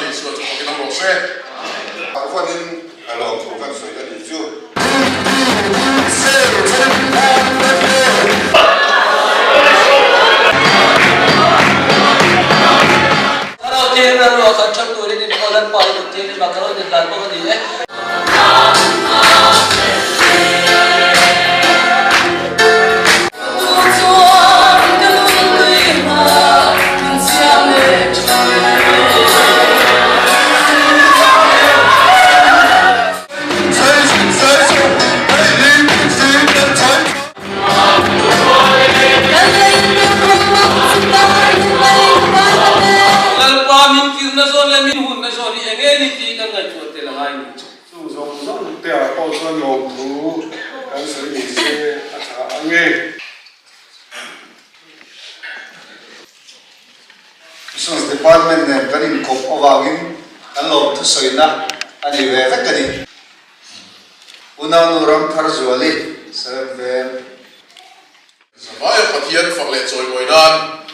Isua chu fakin awm rawh se. Chuanin ka lawmthu kan sawi a nih chu. Thlarau thianghlim ram ruah khat ṭheuh turin in aw Lalpa i kut thianghlim ah ka rawn inhlan bawk a ni e. Lalpa min tirna zawn leh min hunna zawn hi eng nge ni tih kan ngaihtuah tel a ngai ni. Chung zawng zawng te ah pawh chuan lawmthu kan sawi ni se a tha ang e. Missions Department nen kan inkawp avangin kan lawmthu sawina a nei ve vek a ni. Unaunu Ramtharzuali, Salem Veng. Zavaia Pathian fak leh chawimawi nan.